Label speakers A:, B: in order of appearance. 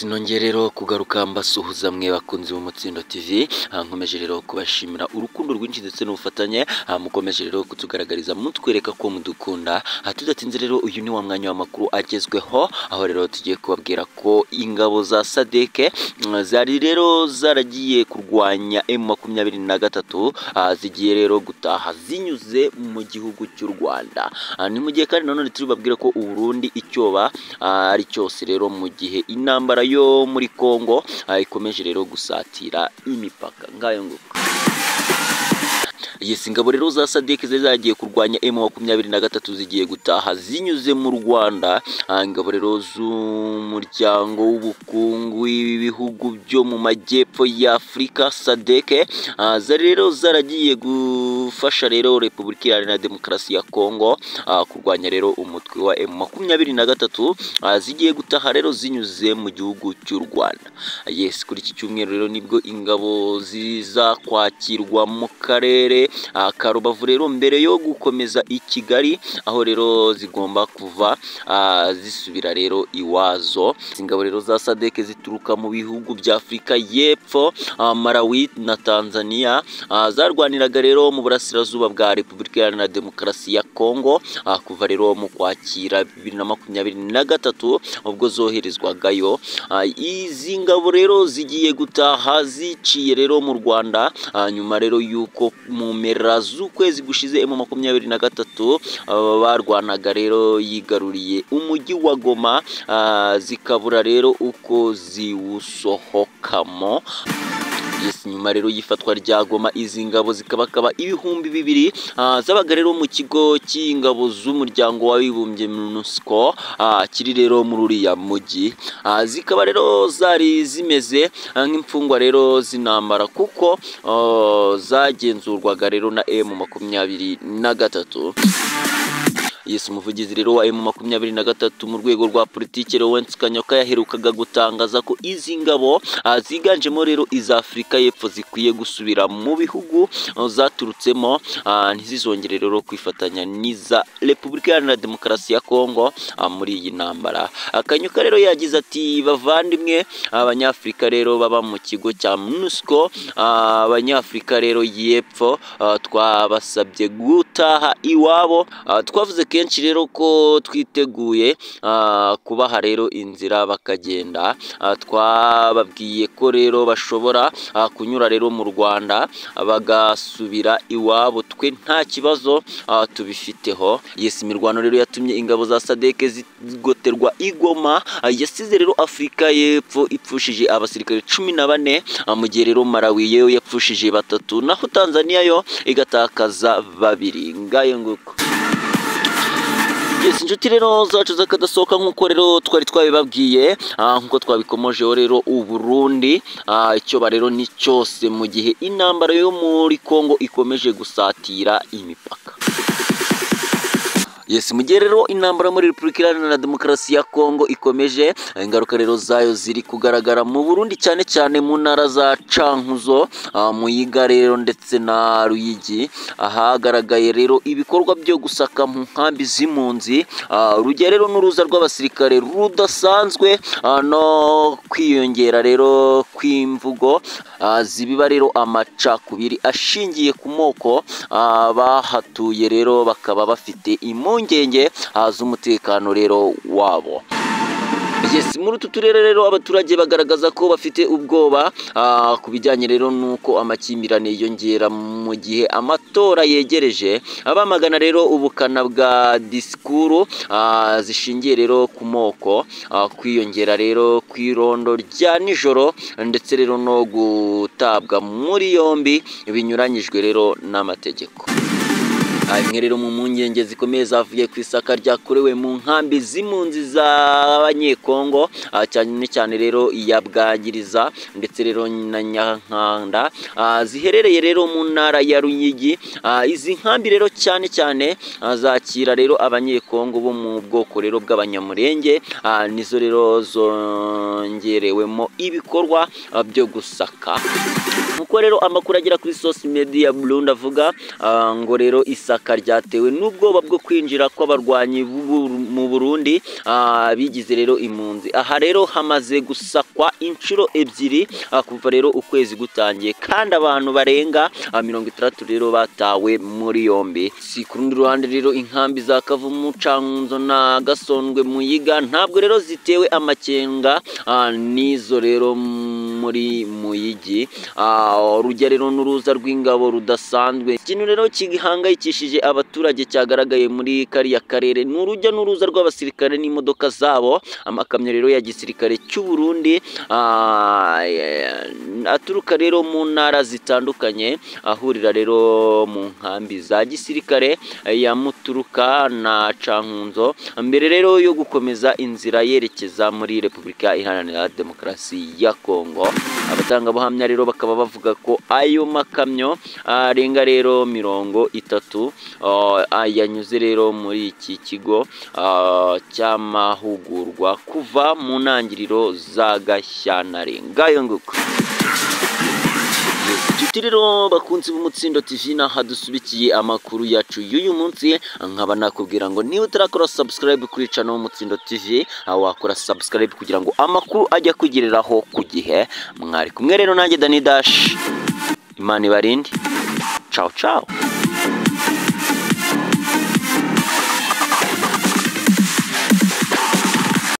A: Yes, nongeye rero kugaruka mbasuhuza mwe bakunzi b'Umutsindo TV. Nkomeje rero kubashimira urukundo rwinshi ndetse n'ubufatanye mukomeje rero kutugaragariza, mutwereka ko mudukunda. Tudatinze rero, uyu ni wa mwanya w'amakuru agezweho, aho rero tugiye kubabwira ko ingabo za SADC zari rero zaragiye kurwanya M23 zigiye rero gutaha zinyuze mu gihugu cy'u Rwanda. Ni mu gihe kandi nanone turi babwira ko Uburundi icyoba ari cyose rero mu gihe intambara yo muri Kongo ikomeje rero gusatira imipaka. Ngayo nguko. Yes, ingabo rero za SADC zari zagiye kurwanya M23 zigiye gutaha zinyuze mu Rwanda. Ingabo rero z'umuryango w'ubukungu w'ibihugu byo mu majyepfo ya Afurika SADC zari rero zaragiye gufasha rero Repubulika Iharanira Demokarasi ya Kongo kurwanya rero umutwe wa M23 zigiye gutaha rero zinyuze mu gihugu cy'u Rwanda. Yes, kuri iki cyumweru rero nibwo ingabo ziza kwakirwa mu karere ka Rubavu rero mbere yo gukomeza i Kigali, aho rero zigomba kuva zisubira rero iwazo. Ingabo rero za SADC zituruka mu bihugu bya Afurika y'Epfo, Malawi na Tanzania, zarwaniraga rero mu burasirazuba bwa Repubulika Iharanira Demokarasi ya Kongo kuva rero mu kwakira 2023 ubwo zoherezwagayo. Izi ngabo rero zigiye gutaha ziciye rero mu Rwanda nyuma rero yuko mu mpera z'ukwezi gushize M23 barwanaga rero yigaruriye umujyi wa Goma, zikabura rero uko ziwusohokamo. Yes, nyuma rero yifatwa rya Goma izi ngabo zikabakaba 2000 zabaga rero mu kigo cy'ingabo z'umuryango w'abibumbye MONUSCO kiri rero muri uriya mujyi. Zikaba rero zari zimeze nk'imfungwa rero zinambara, kuko zagenzurwaga rero na M23. Yes, umuvugizi rero wa M23 mu rwego rwa politiki Lawrence Kanyoka yaherukaga gutangaza ko izi ngabo ziganjemo rero iza Afurika y'Epfo zikwiye gusubira mu bihugu zaturutsemo, ntizizongere rero kwifatanya n'iza Repubulika Iharanira Demokarasi ya Kongo muri iyi ntambara. Kanyoka rero yagize ati: bavandimwe abanyafurika rero baba mu kigo cya MONUSCO, abanyafurika rero y'Epfo, twabasabye gutaha iwabo. Twavuze kenshi rero ko twiteguye kubaha rero inzira bakagenda. Twababwiye ko rero bashobora kunyura rero mu Rwanda bagasubira iwabo, twe nta kibazo tubifiteho. Yes, imirwano rero yatumye ingabo za SADC zigoterwa i Goma, yasize rero Afurika y'Epfo ipfushije abasirikare 14, mu gihe rero Malawi yo yapfushije 3, naho Tanzania yo igatakaza 2. Ngayo nguko. Yes, inshuti rero zacu zakadasohoka, nkuko rero twari twabibabwiye, nkuko twabikomojeho rero Uburundi icyo rero ni cyose mu gihe intambara yo muri Kongo ikomeje gusatira imipaka. Yes, mu gihe rero intambara muri Repubulika Iharanira Demokarasi ya Kongo ikomeje, ingaruka rero zayo ziri kugaragara mu Burundi, cyane cyane mu ntara za Cankuzo, Muyinga rero ndetse na Ruyigi, ahagaragaye rero ibikorwa byo gusaka mu nkambi z'impunzi, urujya rero n'uruza rw'abasirikare rudasanzwe, no kwiyongera rero kw'imvugo zibiba rero amacakubiri ashingiye ku moko. Bahatuye rero bakaba bafite impungenge z'umutekano rero wabo. Yes, muri utu turere rero abaturage bagaragaza ko bafite ubwoba ku bijyanye rero nuko amakimbirane yiyongera mu gihe amatora yegereje. Abamagana rero ubukana bwa disikuru zishingiye rero ku moko, kwiyongera rero kw'irondo rya nijoro, ndetse rero no gutabwa muri yombi binyuranyijwe rero n'amategeko. Imwe rero mu mpungenge zikomeye zavuye ku isaka ryakorewe mu nkambi z'impunzi z'Abanyekongo, cyane cyane rero iya Bwagiriza ndetse rero na Nyankanda, ziherereye rero mu ntara ya Ruyigi. Izi nkambi rero cyane cyane zakira rero Abanyekongo bo mu bwoko rero bw'Abanyamurenge, nizo rero zongerewemo ibikorwa byo gusaka. Nkuko rero amakuru agera kuri Source Media Burundi avuga, ngo rero isaka ryatewe n'ubwoba bwo kwinjira kw'abarwanyi mu Burundi bigize rero impunzi. Aha rero hamaze gusakwa inshuro ebyiri kuva rero ukwezi gutangiye, kandi abantu barenga 60 rero batawe muri yombi. Si ku rundi ruhande rero inkambi za Kavumu, Cankunzo na Gasondwe Muyiga ntabwo rero zitewe amakenga n'izo rero muri Muyigi. Urujya rero n'uruza rw'ingabo rudasanzwe. Ikintu rero gihangayikishije abaturage cyagaragaye muri kariya karere ni urujya n'uruza rw'abasirikare n'imodoka zabo, amakamyo rero ya gisirikare cy'u Burundi aturuka rero mu ntara zitandukanye, ahurira rero mu nkambi za gisirikare ya Muturuka na Cankunzo, mbere rero yo gukomeza inzira yerekeza muri Repubulika Iharanira Demokarasi ya Kongo. Abatangabuhamya rero bakaba bavuga ko ayo makamyo arenga rero 30 yanyuze rero muri iki kigo cy'amahugurwa kuva mu ntangiriro za Gashyantare. Ngayo nguko. Inshuti rero bakunzi b'Umutsindo TV, naha dusubikiye amakuru yacu y'uyu munsi. Nkaba nakubwira ngo niba utarakora subscribe kuri channel Umutsindo TV, wakora subscribe kugira ngo amakuru ajye akugereraho ku gihe. Mwari kumwe rero nanjye Dani Dash, Imana ibarinde. Ciao ciao.